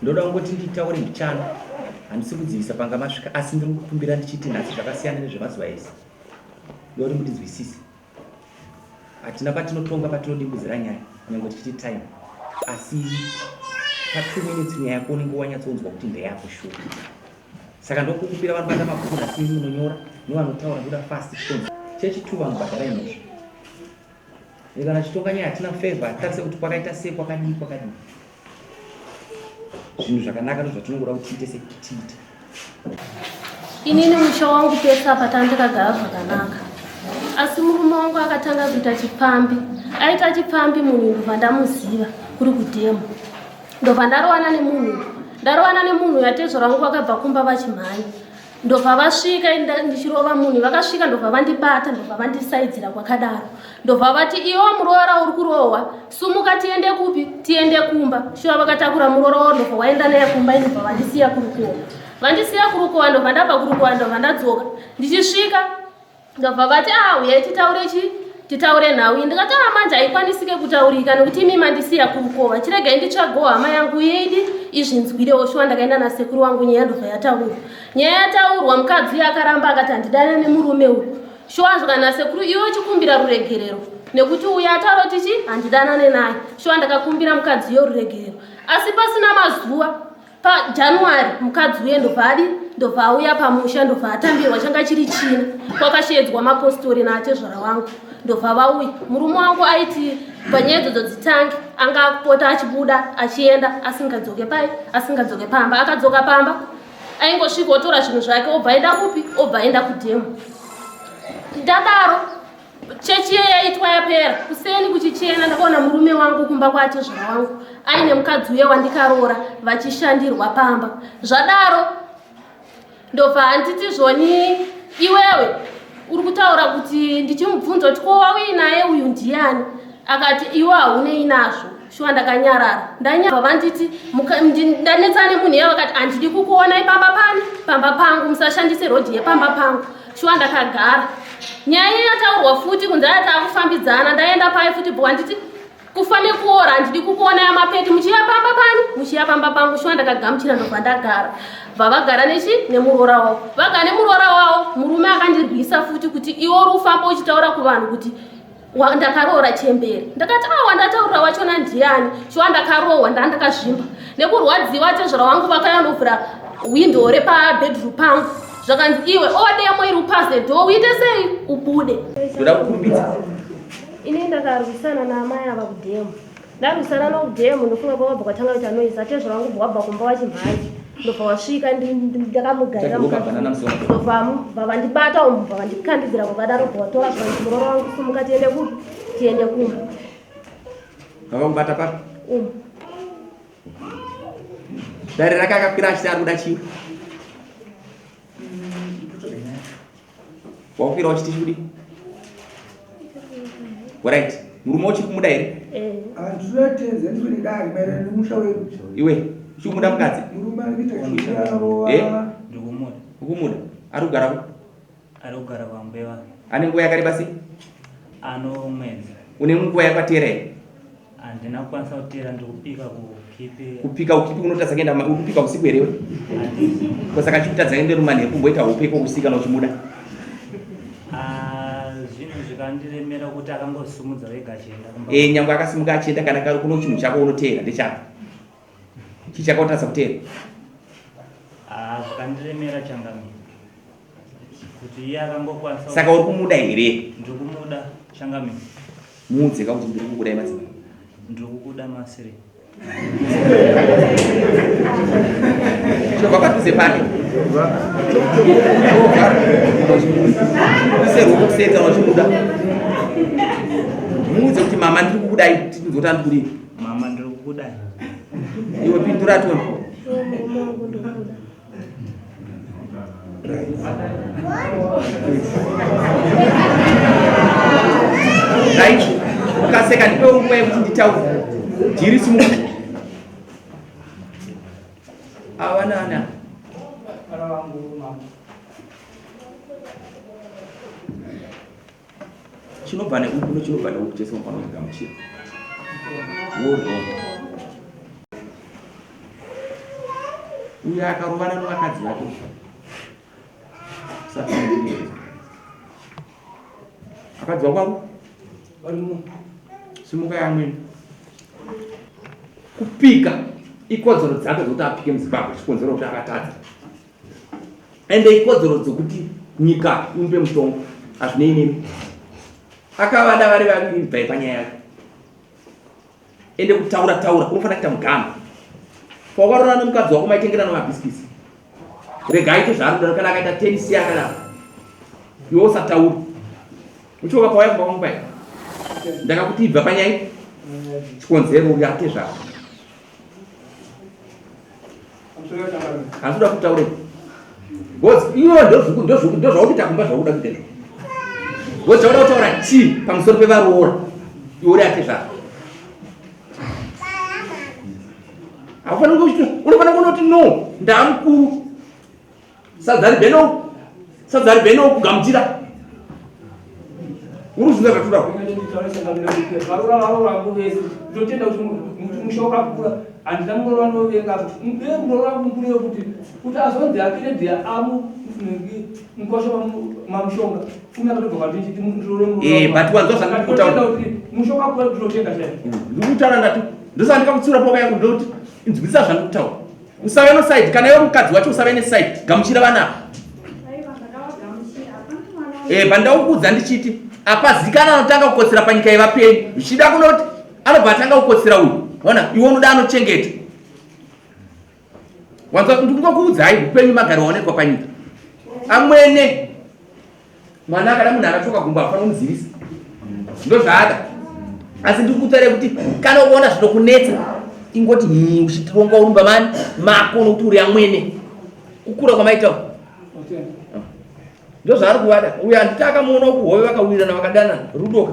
Ndoda kungoti nditaure mbichana, handisi kudzivisa panga masvika, asi ndiri kukumbira ndichiti nhasi zvakasiyana nezvemazuva ese. Ndoda kuti mundinzwisise. Hatina patinotonga patinodimbudzira nyaya nyangwe tichiti time asi pa two minutes nyaya yako unenge wanyatsonzwa kuti ndeyako shuwa. Saka ndokukumbira vanobata mabhuku nhasi imi munonyora nevanotaura ndoda fast titonzwa. Chechi two vanhu bhadharai mhosva. Kana chitonga nyaya hatina favor hatitarise kuti kwakaita sei kwakadii kwakadii. Zvinhu zvakanaka ndozvatinongoda kuti tiite setiite. Inini musha wangu pese apa tandikagara zvakanaka, asi murume wangu akatanga kuita chipfambi. Aita chipfambi munhu ndobva ndamuziva kuri kudhemu, ndobva ndarowana nemunhu, ndarowana nemunhu yatezvara wangu vakabva kumba vachimhanya ndobva vasvika ndichirova munhu vakasvika ndobva vandibata ndobva vandisaidzira kwakadaro ndobva vati iwe muroora uri kurohwa sumuka tiende kupi tiende kumba shuwa vakatakura muroora wavo ndobva waenda naye kumba ndobva vandisiya kurukowa vandisiya kurukowa ndobva ndabva kurukowa ndobva ndadzoka ndichisvika Ndobva vati ah huyai titaure chi titaure nhau iyi ndikati ah manje haikwanisike kutaurika nekuti imi mandisiya kurukova chiregai nditsvagewo hama yangu yeidi izvinzwirewo shuwa ndakaenda nasekuru wangu nyaya ndobva yataurwa nyaya yataurwa mukadzi uyo akaramba akati handidane nemurume uyu shuwa zvika nasekuru iwe uchikumbira ruregerero nekuti uyo ataura kuti chi handidanane naye shuwa ndakakumbira mukadzi uyo ruregerero asi pasina mazuva PaJanuary mukadzi uye ndobva adi ndobva auya pamusha ndobva atambirwa changa chiri china kwakasheedzwa mapostori naatezvara wangu ndobva vauya murume wangu aiti panyaya idzodzo dzitange anga akupota achibuda achienda asingadzoke pai asingadzoke pamba akadzoka pamba aingosvika otora zvinhu zvake obva aenda kupi obva aenda kudhemu ndadaro Chechi iye yaitwa yapera kuseni kuchichena ndakaona murume wangu kumba kwaatezvara wangu aine mukadzi uye wandikaroora vachishandirwa pamba zvadaro ndobva handiti zvoni iwewe uri kutaura kuti ndichimubvunza kuti ko wauinaye uyu ndiyani akati iwe haunei nazvo shuwa ndakanyarara ndanyabva vanditi ndanetsana nemunhu iye vakati handidi kukuonai pamba pani pamba pangu musashandise rodhi yepamba pangu shuwa ndakagara nyaya iye yataurwa futi kunzi aya taakufambidzana ndaenda paye futi bva wanditi kufa nekuora handidi kukuona yamapeti muchiya pamba pani muchiya pamba pangu shuwa ndakagamuchira ndobva ndagara bva vagara nechi nemuroora wavo vagara nemuroora wavo murume akandirwisa futi kuti iwe uri ufamba uchitaura kuvanhu kuti ndakaroora chembere ndakati a ah, wandataurira wachona ndiyani shuwa ndakarohwa ndaa ndakazvimba nekurwadziwa tezvara wangu vakauya novhura windo repabedroom pangu zvakanzi iwe odemo iri upase do uite sei ubude ndoda kukurumbidza ini ndakarwisana naamai ava kudemo ndarwisana nokudemo ndofunga kwakabva kwatanga kuita noise atezvara wangu bva wabva kumba wachimhanya ndobva wasvika ndakamugarira ndobva vandibata umu bva vandikandidzira kwakadaro bva watora zvakanzi muroora wangu sumuka tiende kupi tiende kumba vavakubata papi umu dare rake akakwira achiti ari kuda chii Wakwira uchiti chikudi? Right. Murume uchiri kumuda here? Eh. Handinotenza ndiri dare maererano nemusha wedu. Iwe, uchiri kumuda mukadzi? Murume ari kuita chirarova. Eh? Ndikumuda. Ukumuda? Ari kugara ku? Ari kugara kwaMbeva. Ane nguva yakareba sei? Ano mwedzi. Une nguva yakateera here? Handina kukwanisa kuteera ndikupika kukipi. Kupika ukipi unotadza kuenda uri kupika usiku here iwe? Ko saka chikutadza kuenda rumanheru kumboita hope iko usiku kana uchimuda? Ah, zvinhu zvikandiremera kuti akangosimudza wega achienda kumba. Eh, nyangwe akasimuka achienda kana kari kuno chinhu chako unoteera ndechako. Chii chakautadza kuteera? Ah, zvikandiremera changamire. Kuti iye akangokwanisa. Saka uri kumuda here? Ndiri kumuda changamire. Muudze ka kuti ndiri kukudai madzimai. Ndiri kukuda masiri. Chobva padhuze pake. kana uchimuda. Ise ruoko kuseri kana uchimuda. Muudze kuti mama ndiri kukudai tinzwe kuti andikudii. Mama ndiri kukudai. Iwe pindura tione. Murume wangu ndomuda. Right. Ukaseka ndipewo nguva yekuti nditaure. Jiri simuka. Ava nana. Vana vangu mama. Chinobva neuku nechinobva neuku chese unofanira kugamuchira. Woronda. Uyo akarovana nevakadzi vake. Usapindire. Akadzi wako ako? Varimo. Simuka yamwene. Kupika ikodzero dzake dzokuti apike muZimbabwe chikonzero kuti akatadza. Ende ikodzero dzokuti nyika imupe mutongo hazvinei nemi. Akavada vari vaviri bvai panyaya yake. Ende kutaura taura unofanira kuita muganho. Pawakarora nemukadzi wako maitengerana mabhisikisi. Rega aite zvaari kuda kana akaita tenisi akadaro. Iwe usataura. Uchiona pauya kumba kwangu paya. Ndakakuti ibva panyaya chikonzero uyo ate zvako. Asi uda kutaure. Because iwe ndozvauri kuita kumba zvauri kuda kuita izvo. Because chauda kutaura chii pamusoro pevaroora iwe uri ate zvako. Haufaniri kuchiti unofanira kuona kuti no ndaamukuru. Sadza ribheno sadza ribheno kugamuchira. Uri kuzvinzwa zvatoda. Varoora varoora vangu vese ndinotenda kuti musha wakakura handina muroora anovenga dee muroora wangu mukuru yekuti kuti azonzi akire deya amu mukosha mamushonga fumi akatobva kwandiri chiti ndiroore muroora Eh, but wanzwa zvandiri kutaura. kuti musha wakakura ndinotenga chaizvo Ndiri kutaura ndati ndosaka ndikakutsiura poka yako ndoti inzwisisa zvandiri kutaura. Usave no side kana iwe mukadzi wacho usave ne side gamuchira vana ava. Eh, pandaukuudza ndichiti apazikana anotanga kukotsera panyika yevapenyu zvichida kunoti anobva atanga kukotsera uyu ona iwe unoda anochengeta wanzwa ndingokuudzai upenyu magaro waonekwa panyika amwene mwana akada munhu akatyoka gumbo afanira kumuzivisa ndozvaada asi ndikutaure kuti kana ukaona zvinokunetsa ingoti hii uchitironga urumba mani mako nokuti uri amwene kukura kwamaita uku ndozvaari kuvada uyo handiti akamuona kuhove vakawirirana vakadanana rudoka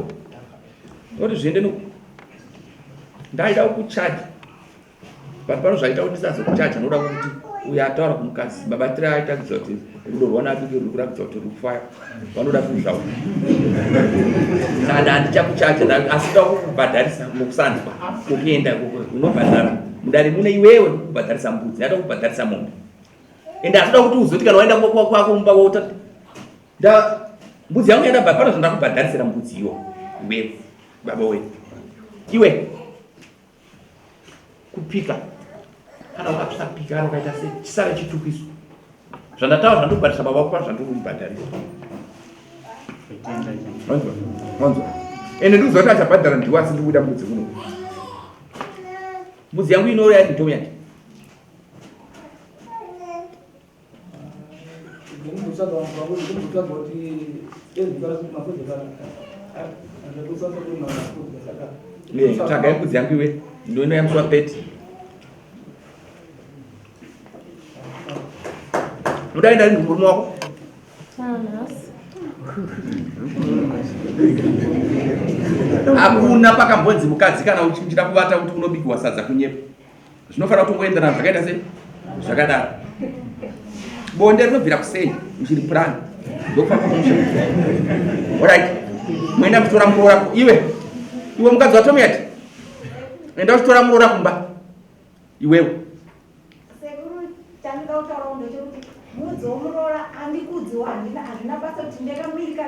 noti zviende noku ndaida kukuchaja but pano zvaita kuti ndisazokuchaja nokuda kwekuti uyo ataura kumukadzi mabatiro aita kuziva kuti rudo rwanadiki ruri kuratidza kuti ruri kufaya vanoda zvinhu zvavo saka handichakuchaja asi ndoda kukubhadharisa nokusanzwa kokuenda unobhadhara mudare mune iwewe kubhadharisa mbudzi ndada kubhadharisa mombe ende asida kuti uzoti kana waenda kwako mumba wota nda mbudzi yangu yandabva pano zvandakubhadharisira mbudzi iwo iwewe baba wewe iwe kupika kana ukasapika kana ukaita sei chisave chitukiso zvandataura zvandikubhadharisa baba wako pano zvandiri kumubhadharisa wanzwa wanzwa ende ndikuziva kuti achabhadhara ndiwo asi ndikuda mbudzi kuno mbudzi yangu inouya iri mutomu yake Tsvagai mbudzi yangu iwe ndoinoya musi wa 30 udaenda rini kumurume wako hakuna pakambonzi mukadzi kana uchida kuvata kuti unobikirwa sadza kunyepa zvinofanira kutongoenderana zvakaita sei zvakadaro bonde rinobvira kusei uchiri plan ndokufamba kumusha orit moenda kutora muroora iwe iwe mukadzi watomiyati enda uchitora muroora kumba iwewe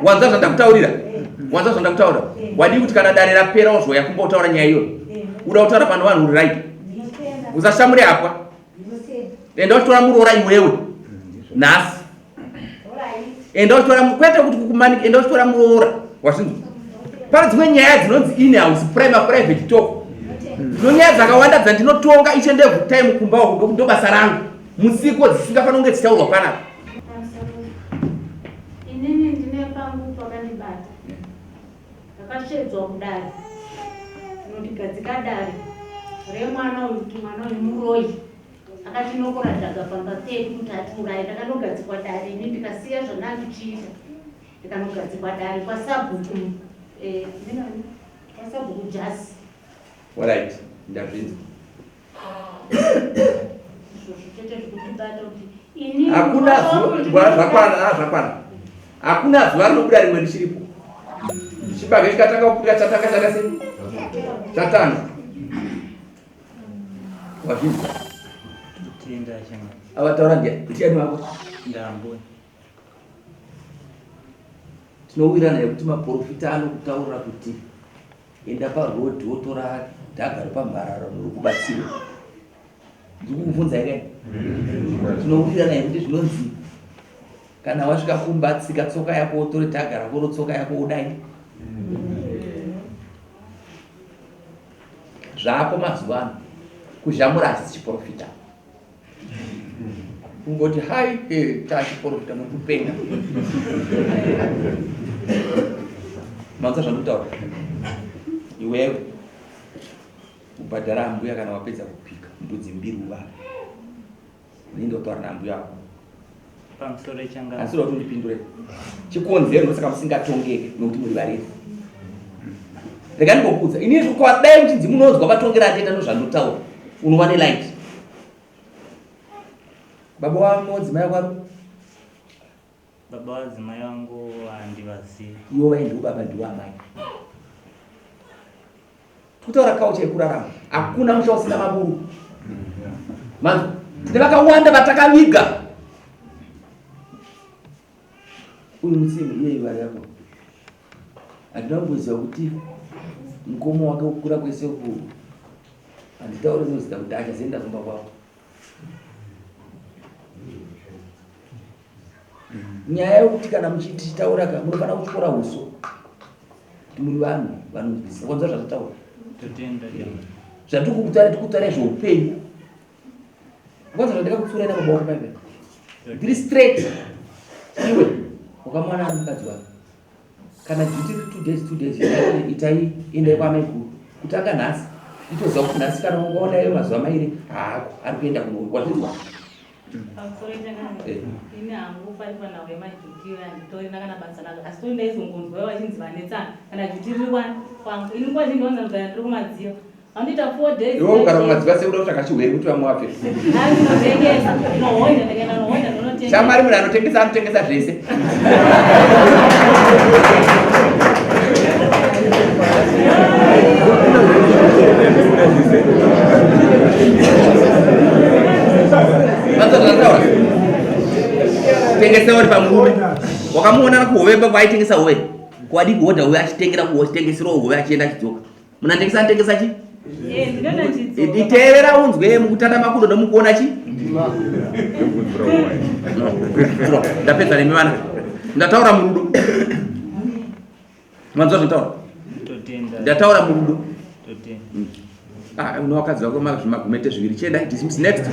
Wanzwa zvandakutaurira? Wanzwa zvandakutaura? Wadii kuti kana dare rapera wozouya kumba wotaura nyaya iyoyo? Uda kutaura pano vanhu uri right. Usashamure hapwa. Enda uchitora muroora iwewe. Nhasi. Enda uchitora kwete kuti kukumanika enda uchitora muroora. Wazvinzwa? Pane dzimwe nyaya dzinonzi in house prima private talk. Ndino nyaya dzakawanda dzandinotonga each and every time kumba uko ndo basa rangu. Musiko dzisingafanira kunge dzichitaurwa panapa. Ini Inini pangu pakandibata ndakashedzwa kudare unondigadzika dare remwana uyu kuti mwana uyu muroyi akatinokora dhaga pamba pedu kuti atiuraye. Ndakanogadzikwa dare ini ndikasiya zvandandichiita ndikanogadzikwa dare kwasabhuku eh, kwasabhuku Jasi. Alright, ndazvinzwa. Izvozvo chete zvikutibata kuti ini Hakuna zuva zvakwana, ah, zvakwana. Hakuna zuva rinobuda rimwe richiripo. Chibage chikatanga kubuda chatanga chata sei? Chatanga. Wazvinzwa? Tenda changa. Avataura ndiani? Ndiani wako? Ndambo. Tinowirirana yekuti maprofita anokutaurira kuti enda paroad wotora dhaga repamharara norikubatsira. Ndiri kukubvunza here? Tinowirirana yekuti zvinonzi kana wasvika kumba tsika tsoka yako wotore dhaga rako rotsoka yako wodai. Zvako mazuva ano kuzhamura hachisi chiprofita. Kungoti hai tachiprofita muri kupenga. Manzwa zvandikutaura? Iwewe kubhadhara ambuya kana wapedza kupika mbudzi mbiri uvape. Unoenda kutaura naambuya ako. Pamusoro changa. Asi unoda kuti undipindure. Chikonzero ndosaka musingatongeki nokuti muri varefu. Rega ndimbokuudza. Ini kwa dai muchinzi munonzwa matongero andiita ndozvandotaura. Unova nelight. Baba wangu mudzimai wako Baba vadzimai vangu handivazivi. Ivo vai ndiwo baba ndiwo amai. Kutaura culture yekurarama. Hakuna musha usina maburu. Manzwa? Tine vakawanda vatakaviga. Uyu mutsimu iye ivari yako. Handina kumboziva kuti mukoma wake kukura kwese uku handitauri nozita kuti achazoenda kumba kwavo. Nyaya yokuti kana muchitaura ka munofanira kutyora uso kuti muri vanhu vanonzwisisa. Wanzwa zvatataura? Zvatiri kukutaura tiri kutaura zveupenyu. Wanzwa zvandakakutsurai nababa wako paipa? Ndiri straight. Iwe wakamuwana ari mukadzi wako. Kana duty riri 2 days 2 days itai endai kwamaiguru. Kutanga nhasi itoziva kuti nhasi kana ungaona iwe mazuva mairi haako ari kuenda kuno wazvinzwa. Pamusoro changamire. Ini hangu pari panhau yemajuti iyoyo handitorina kana basa nazvo asi tori ndaizongonzwa vachinzi vanetsana kana juti riri kwangu ini nguva zhinji vanzanzana ndiri kumadziva vanoita 4 days. Iwe ugara kumadziva sekuda kutsvaka chihwere kuti vamwe vafe. Ndinotengesa ndinohonda ndikaenda nohonda ndinotengesa. Shamwari munhu anotengesa anotengesa zvese. Tengesa uri pamurume wakamuona kuhove kwaitengesa hove kwadi kuhodha hove achitengera kutengeserawo hove achienda achidzoka munhu anotengesa anotengesa chi iteerera unzwe mukutanda makudo ndomukuona chi ndapedza nemi vana ndataura murudo manzwa zvataura ndataura murudo ah, unowakadzi vako zvimagumete zviviri chienda dismiss next.